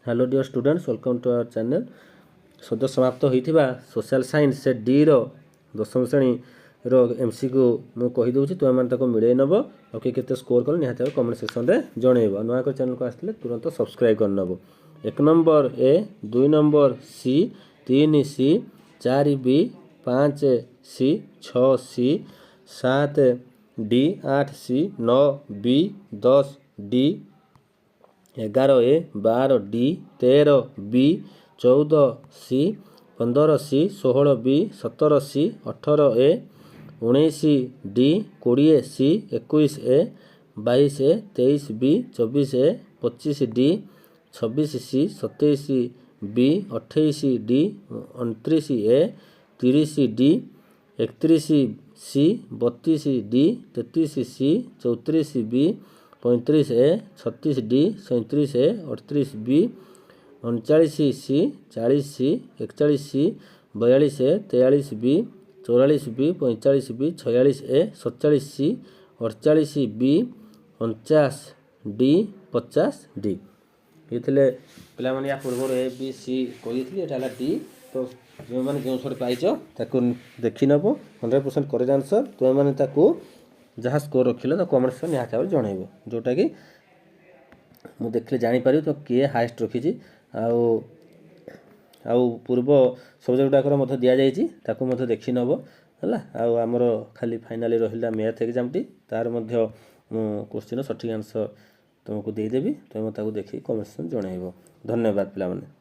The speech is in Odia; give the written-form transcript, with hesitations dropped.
Hello dear students, welcome to our channel. ସଦ୍ୟ ସମାପ୍ତ ହୋଇଥିବା ସୋସିଆଲ ସାଇନ୍ସ ସେଟ୍ ଡିର ଦଶମ ଶ୍ରେଣୀର ଏମ୍ସିକ୍ୟୁ ମୁଁ କହିଦେଉଛି, ତୁମେମାନେ ତାକୁ ମିଳେଇ ନେବ ଆଉ କିଏ କେତେ ସ୍କୋର କଲେ ନିହାତି ଭାବେ କମେଣ୍ଟ ସେକ୍ସନରେ ଜଣେଇବ। ଆଉ ନୂଆ କରି ଚ୍ୟାନେଲକୁ ଆସିଥିଲେ ତୁରନ୍ତ ସବସ୍କ୍ରାଇବ୍ କରିନେବ। 1 number A, 2 number C, 3 C, 4 B, 5 C, 6 C, 7 D, 8 C, 9 B, 10 D, 11 A, 12 D, 13 B, 14 C, 15 C, 16 B, 17 C, 18 A, 19 D, 20 C, 21 A, 22 A, 23 B, 24 A, 25 D, 26 C, 27 B, 28 D, 29 A, 30 D, 31 C, 32 D, 33 C, 34 B, 35 A, 36 D, 37 A, 38 B, 39 C, 40 C, 41 C, 42 A, 43 B, 44 B, 45 B, 46 A, 47 C, 48 B, 49 D, 50 D. ଏ ଥିଲେ ପିଲାମାନେ, ୟା ପୂର୍ବରୁ ଏ ବି ସି କହିଥିଲି, ଏଇଟା ହେଲା ଡି। ତ ଯେଉଁମାନେ ଯେଉଁ ସବୁ ପାଇଛ ତାକୁ ଦେଖିନେବ। 100% କରେକ୍ଟ ଆନ୍ସର୍। ତୁମେମାନେ ତାକୁ ଯାହା ସ୍କୋର ରଖିଲ ତାକୁ କମେଣ୍ଟ ସେକ୍ସନ୍ ନିହାତି ଭାବରେ ଜଣେଇବ, ଯେଉଁଟାକି ମୁଁ ଦେଖିଲେ ଜାଣିପାରିବି ତ କିଏ ହାଏଷ୍ଟ ରଖିଛି। ଆଉ ପୂର୍ବ ସବଜେକ୍ଟ ଗୁଡ଼ାକର ମଧ୍ୟ ଦିଆଯାଇଛି, ତାକୁ ମଧ୍ୟ ଦେଖି ନେବ ହେଲା। ଆଉ ଆମର ଖାଲି ଫାଇନାଲି ରହିଲା ମ୍ୟାଥ୍ ଏକ୍ଜାମ୍ଟି, ତାର ମଧ୍ୟ ମୁଁ କୋଶ୍ଚିନ୍ର ସଠିକ୍ ଆନ୍ସର୍ ତୁମକୁ ଦେଇଦେବି। ତୁମେ ତାକୁ ଦେଖିକି କମେଣ୍ଟ ସେକ୍ସନ୍ ଜଣାଇବ। ଧନ୍ୟବାଦ ପିଲାମାନେ।